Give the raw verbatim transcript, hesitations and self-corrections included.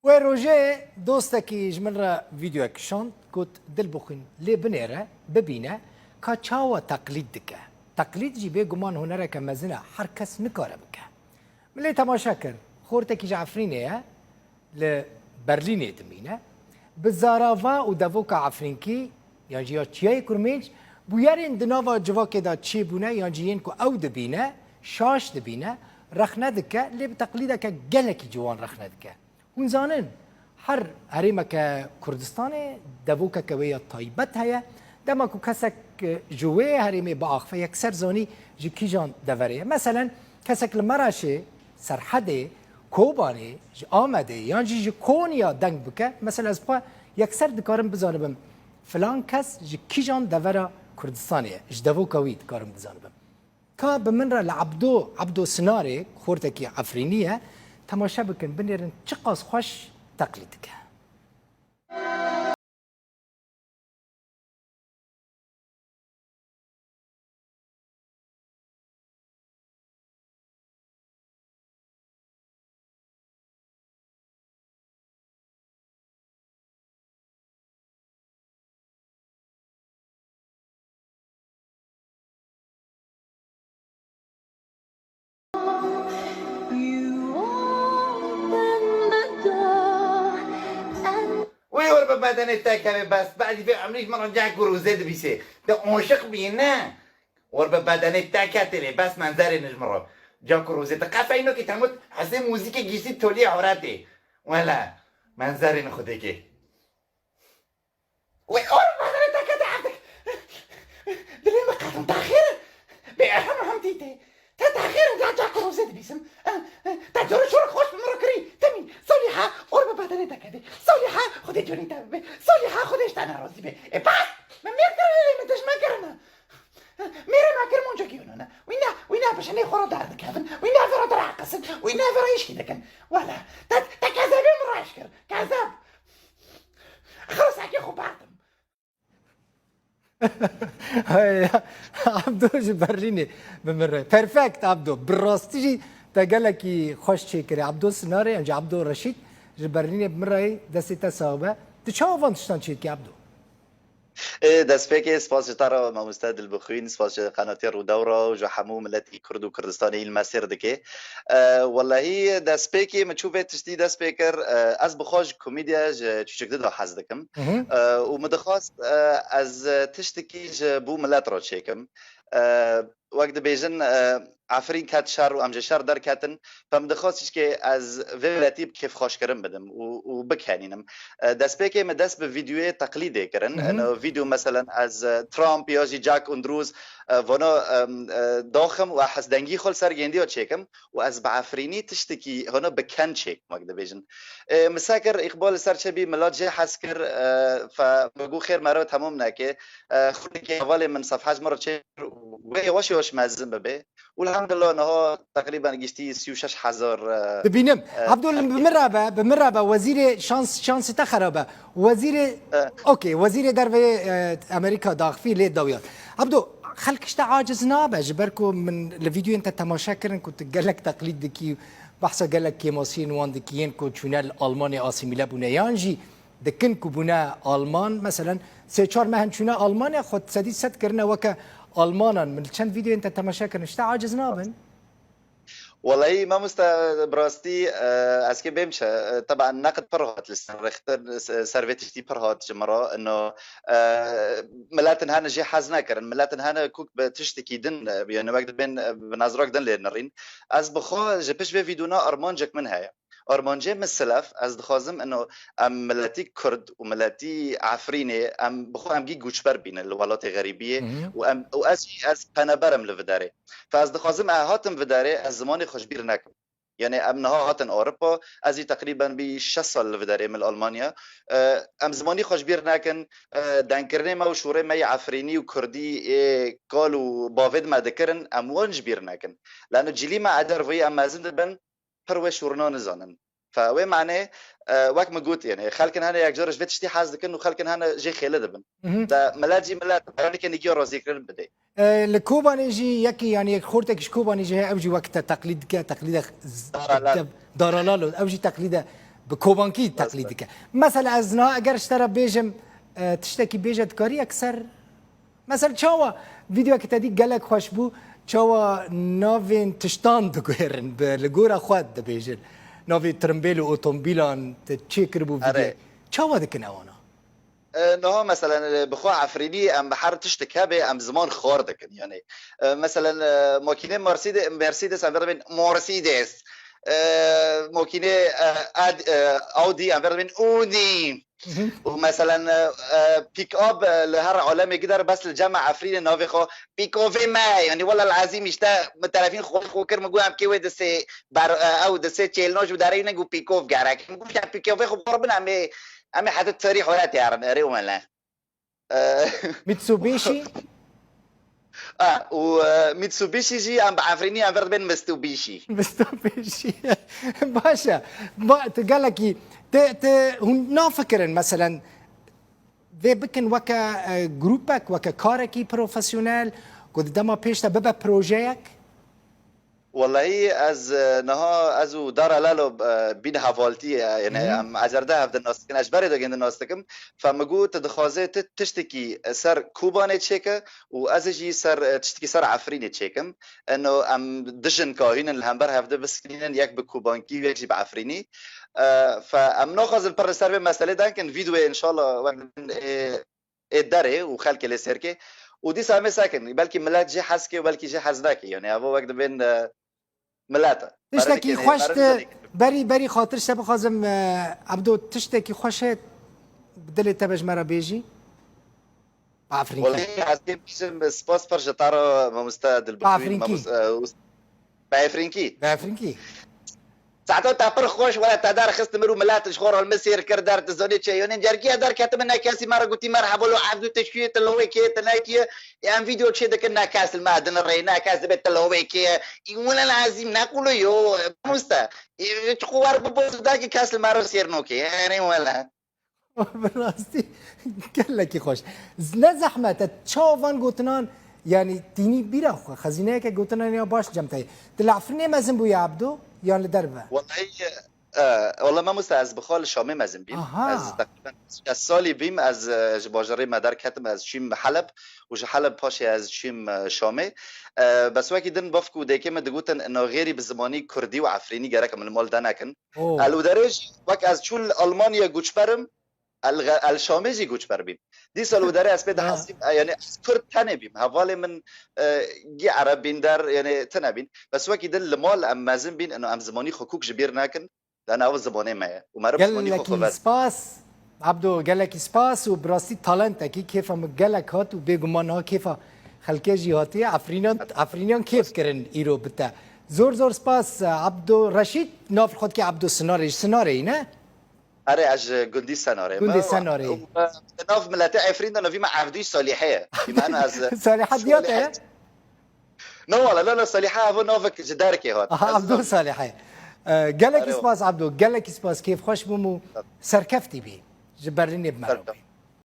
Wê rojê dostekî ji min re vîdeoyek kişand, got, Dilbixwîn, lê binêre, bibîne, ka çawa teqlîd dike. Teqlîd jî bêguman hunereke mezin e, her kes nikare bike. Min lê temaşe kir, xortekî ji Efrînê ye, li Berlînê dimîne. Bi zarava û devoka Efrînkî, yan jî ya çiyayê Kurmênc, bûyerên di nava civakê de çêbûne, yan jî yên ku ew dibîne, şaş dibîne, rexne dike, lê bi teqlîdeke gelekî ciwan rexne dike. Hûn zanin, her herêmeke Kurdistanê devokeke wê ya taybet heye. Dema ku kesek, e, ji wê herêmê biaxife, yekser zanî ji kîjan deverê ye. Meselen, kesek li Mereşê, Serhedê, Kobanê, ji Amedê yan jî ji Konya deng bike, mesela ez bi xwe yekser dikarim bizanibim filan kes ji kîjan devera Kurdistanê ye. Ji devoka wî dikarim bizanibim. Ka bi min re li Ebdo, Ebdo Sinarê, xortekî Efrînî ye, temaşe bikin, binêrin çiqas xweş teqlîd dike. Wê wer bi bedenê te kevê bes, badî vê emrî ji min re cek û rûzê dibîsê. Te aşiq bî ne? Wer bi bedenê te ketê lê bes menzerê ji min re. Cek û rûzê te qefeyno ki temut hesê muzîkê gîştî toliyê ewretê. Wela, menzerê xwedê kê. Wê or bedenê te ketê artık. Dilê min qedim te xêr. Bê ehem ehem tîtê. Te te xêr in, ca ca kurozê dibîsim. Te coro şor xweş bi min re kirî. Temî, Solîha, or bi bedenê te ketê. Solîha, Xwedê conî te bibe. Solîha, Xwedê ji te nerazî be. E bas! Min mêr kirine lê min dijmin kirine. Mêrê me kir monca giyonane. Wî ne, wî ne bi jinê xwe re derdikevin. Wî ne vira diraqisin. Wî ne vira îşkî dikin. Wele, te, te kezebê min reş kir. Kezeb. Xirsekê xwe berdim. Hey, Abdo ji Berlînê bi min re. Perfekt Abdo. Bi rastî jî te gelekî xweş çêkirî. Abdo Sinarê, em jî Abdo Reşîd ji Berlînê bi min re, destê te sax be. Tu çawa van tiştan çêdikî Abdo? Ê, destpêkê spas ji te re mamoste Dilbixwîn, spas ji qenatê Rûdew re û ji hemû miletî Kurd û Kurdistanê îl me sêr dike. E, welehî destpêkê min çû vê tiştî dest pê kir. E, ez bi xwe ji komedya, ji çûçikdida hez dikim. E, û min dixwast, e, ez tiştekî ji bo milet re çêkim. E, wek dibêjin, e, Efrîn ket şer û em ji şer derketin. Pem dixwest çişkê ez vê miletî bi kêfxweşkirin bidim û, û bikenînim. E, destpêkê min dest bi vîdeoyê teqlîdê kirin. Ino vîdeo meselen ez, e, Trump ya jî Jack Andrews, e, vana, em, e, daxim û ez dengî xwe li ser gêndiya çêkim û ez bi Efrînî tiştekî hino bi ken çêkim wek dibêjin. E, min se kir, Îqbal li ser çebî milat jê hez kir, e, fe min got xêr me re temam neke. E, xwedekî hevalê min sefhe ji min re çêkir û wê yavaş yavaş mezin bibe. Û elhamdulillah niha teqrîben giştî sî û şeş hezar, e, Dibînim. E, Abdul, bi min re be, bi min re be. Wezîrê şans, şansê te xerab e. Wezîrê, e, okey, wezîrê derve, e, Amerîka daxivî lê dawiyat. Abdo, xelk ji te aciz nabe, ji ber ku min li vîdeoyên te temaşe kirin ku tu gelek teqlîd dikî, behsa gelek kêmasiyên wan dikî, yên ku çûne li Almanyê asîmîle bûne, yan jî dikin ku bûne Alman, meselen, sê çar meh in çûne Almanya, xwe sedî sed kirine weke Almanan. Min li çend vîdeoyên te temaşe kirin, ji te aciz nabin? Welehî mamoste, bi rastî, e, ez kê bêm çi, e, teban neqid pir hat li ser rêxistin, se-, ser vê tiştî pir hat ji min re, ino, e, miletin hene jê hez nekirin, miletin hene kuk bi tiştekî din, e, yani wek dibên, e, bi nazirak din lê nirîn. Ez bi xwe ji pişt vê vîdona armancek min heye. Armancê min silef, ez dixwazim ino em miletî Kurd û miletî Efrînê, em bi xwe em gî goçber bînin li welatê xerîbiyê û em, û ez jî ez peneber im li vî derê. Fe ez dixwazim ez hatim vî derê, ez zimanê xwe ji bîr nekim. Yani em niha hatin Ewropa, ez jî teqrîben bî şeş sal li vî derê, min li Almanya. E, em zimanî xwe ji bîr nekin, e, dengkirinê me û şûrê me yê Efrînî û Kurdî ê kal û bavêd me dikirin, em wan ji bîr nekin. Lano cilî me eger vî em mezin dibin, pir wê şûrina nizanin. Fe wê manê, e, wek min got, yani, xelkin hene yekcar ji vê tiştî hez dikin û xelkin hene jê xêli dibin. Te milet jî milet, beyanekê nigiya razîkirin bidê. E, li Kobanê jî yekî, yani, yek xortek ji Kobanê jî heye, ew jî wek te teqlîd dike, teqlîde z-, Daralal. Daralal, ew jî teqlîde Bi kobankî teqlîd dike. Mesela ez niha eger ji te re bêjim, e, tiştekî bêje, dikarî yek ser, mesela çawa vîdeoyeke te dî gelek xweş bû, çawa navên tiştan diguherin, bi, li gora xwe dibêjin. Navê tirimbêl û otomobîlan te çêkiribû vîdeoyê. Çawa dikin ewana? E, niha, meselen, e, bi xwe Efrînî em bi her tiştek hebe, em ziman xwar dikin. Yani, e, meselen, e, makînê Mercedes, Mercedes, em vê dibên Mercedes. E, makînê, e, Ad-, e, Audi, em vê dibên Audi. Û, meselen, e, e, pick-up, e, li her alemê gider, bes li cema Efrînê navê xwe pick-upê me. Yani, wela lazim işte, min telefîn xwe, xwe kir, min got, em kê wê di sê ber, e, ew di sê çêlnoş û dereyî ne got pick-up gerek. Min got, ya pick-upê xwe bar bin, em ê, em ê heta tarî hola têrin, erê wele. E, Mitsubishi? A, û, e, Mitsubishi jî em bi Efrînî em vir dibên Mitsubishi. Mitsubishi. Baş e. Ba, tu gelekî, te, te hûn nafikirin, meselen, vê bikin weke, e, grûpek, weke karekî profesyonel, ku di dema pêş de bibe projeyek? Wellahî ez, e, niha ez û Dara Lalo, e, bîn hevaltiyê, e, yani em ez erdê hev din nas dikin, ez ji berê de gêndin nas dikim. Fe min got, tu dixwazê tu tiştekî ser Kobanê çêke û ez ê jî ser, e, tiştekî ser Efrînê çêkim. Eno em dijin kahînin li hember hevde biskilînin, yek bi Kobankî û yek jî bi Efrînî. E, fe em naxwazin pir li ser vê meselê denkin, vîdeoyê înşallah wek ê, ê derê û xelkê lê sêr kê. Û dîsa em ê sekin. Belkî milet jê hez kê, belkî jê hez nake. Yani evo wek dibên, e, milet e. Tiştekî xweş te, berî, berî xatir ji te bixwazim, e, Ebdo, tiştekî xweş e, bi dilê te be ji me re bêjî? Bi Efrînkî. Wellahî ez ê bêjim, spas pir ji te re, mamoste Dilbixwîn, Bi Efrînkî. Mamoste, e, û-, bi Efrînkî. Bi Efrînkî. Saeto te pir xweş, wele te derxist min û milet ji xwe re li min sêr kir der, tu zanî çi? Yonên cergiya derketime, ne kesî me re gotî merheba, lo evdû te çi ye, tu lawê kê ye, tu ne kê ye. Em vîdeo çê dikin, ne kes li me dinirê, ne kes dibê tu lawê kê ye. Î wele lazim ne qulu yo, mamoste. Î çi xwe wer bibo, tu dakî kes li me re sêr nokê. Erê wele. Bi rastî gelekî xweş. Z-, ne zehmet e, çawa van gotinan, yani tînî bîra xwe, xezîneyeke gotinan ya baş cem te ye. Tu li Efrînê mezin bûye Ebdo, yan li derve? Wellahî, e, wella mamoste, ez bi xwe li Şamê mezin bîm. Aha. Ez teqrîben şeş salî bîm, ez, e, ji bajarê me derketim, ez çûyim Heleb û ji Heleb paşê ez çûyim, e, Şamê. E, bes wekî din bavk û dêkê min digotin, ina xêrî bi zimanî kurdî û efrînî gerek em li mal de nekin. Oh. El û derê jî, wek ez çû li Almanya goçber im, el, el Şamê jî goçber bîm. Dîsa li û derê ez pê Ha. dihesîm, e, yani ez kurd tenê bîm. Hevalê min, e, gî ereb bîn der, yani tune bîn. Bes wekî din li mal em mezin bîn, ino em zimanî xwe kûk ji bîr nekin. Dana ew zimanê me ye. Û meriv zimanî xwe Gelekî xwe ver. spas, Abdo, gelekî spas û bi rastî talentekî kêfa min gelek hat û bêguman niha kêfa xelkê jî hatiye. Efrînan, Efrîniyan kêf kirin îro bi te. Zor zor spas, Abdo Reşîd, nav xwe dikê Abdo Sinarê, ji Sinarê yî ne? Erê, ez ji gundî Senarê me. Gundê Senarê. Û, e, di nav miletê Efrîn de navî me Evdî Salîhe ye. Îmano ez Salîha diya te? Salîhe. Na wala, la, la, Salîha evo navek ji derkê hat. Aha, Ez Abdo navî Salîhe. E, gelekî Erê. spas, Abdo, gelekî spas, kêfxweş bûm û Tabii. serkeftî bî. Ji Berlînê bi me re Serkeft. bî.